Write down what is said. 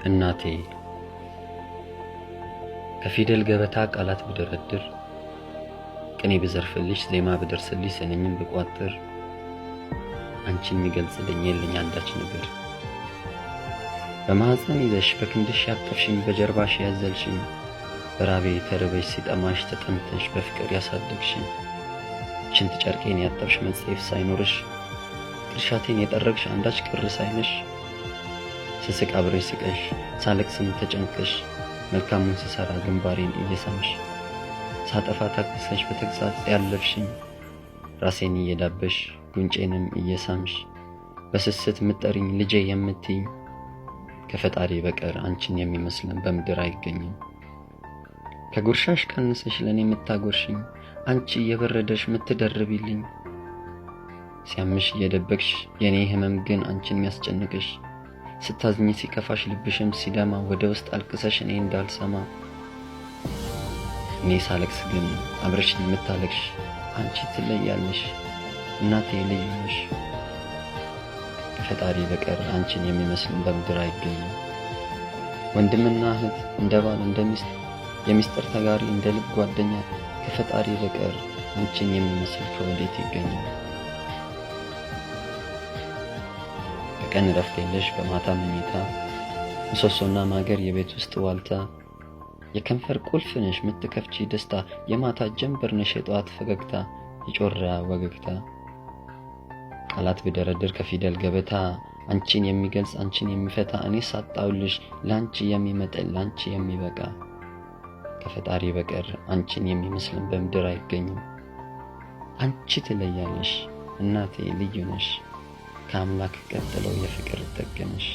እናቴ ከፊደል ገበታ ቃላት ብደረድር፣ ቅኔ ብዘርፍልሽ፣ ዜማ ብደርስልሽ፣ ስንኝም ብቋጥር አንቺን የሚገልጽልኝ የለኝ አንዳች ነገር። በማኅፀን ይዘሽ በክንድሽ ያቀፍሽኝ፣ በጀርባሽ ያዘልሽኝ፣ በራቤ ተርበሽ ሲጠማሽ ተጠምተሽ በፍቅር ያሳደግሽኝ፣ ሽንት ጨርቄን ያጠብሽ መጽሔፍ ሳይኖርሽ፣ ቅርሻቴን የጠረግሽ አንዳች ቅር ሳይልሽ፣ ስስቅ አብረሽ ስቀሽ ሳለቅስም ተጨንቀሽ፣ መልካሙን ስሰራ ግንባሬን እየሳምሽ፣ ሳጠፋ ታግሰሽ በተግሳጽ ያለፍሽኝ፣ ራሴን እየዳበሽ ጉንጬንም እየሳምሽ በስስት ምጠሪኝ ልጄ የምትይኝ፣ ከፈጣሪ በቀር አንቺን የሚመስለን በምድር አይገኝም። ከጉርሻሽ ቀንሰሽ ለእኔ የምታጎርሽኝ፣ አንቺ እየበረደሽ የምትደርቢልኝ፣ ሲያምሽ እየደበቅሽ የእኔ ህመም ግን አንቺን የሚያስጨንቅሽ፣ ስታዝኚ ሲከፋሽ ልብሽም ሲደማ ወደ ውስጥ አልቅሰሽ እኔ እንዳልሰማ፣ እኔ ሳለቅስ ግን አብረሽኝ የምታለቅሽ አንቺ ትለያለሽ፣ እናቴ ልዩ ነሽ። ከፈጣሪ በቀር አንቺን የሚመስልን በምድር አይገኝም። ወንድምና እህት እንደ ባል እንደ ሚስት የሚስጥር ተጋሪ እንደ ልብ ጓደኛ ከፈጣሪ በቀር አንቺን የሚመስል ከወዴት ይገኛል? በቀን እረፍት የለሽ በማታ መኝታ፣ ምሰሶና ማገር የቤት ውስጥ ዋልታ፣ የከንፈር ቁልፍ ነሽ የምትከፍቺ ደስታ፣ የማታ ጀንበር ነሽ የጠዋት ፈገግታ የጮራ ወገግታ። ቃላት ብደረድር ከፊደል ገበታ አንቺን የሚገልጽ አንቺን የሚፈታ እኔ ሳጣውልሽ ለአንቺ የሚመጥን ለአንቺ የሚበቃ ከፈጣሪ በቀር አንቺን የሚመስልን በምድር አይገኝም። አንቺ ትለያለሽ እናቴ ልዩ ነሽ፣ ከአምላክ ቀጥለው የፍቅር ጥግ ነሽ።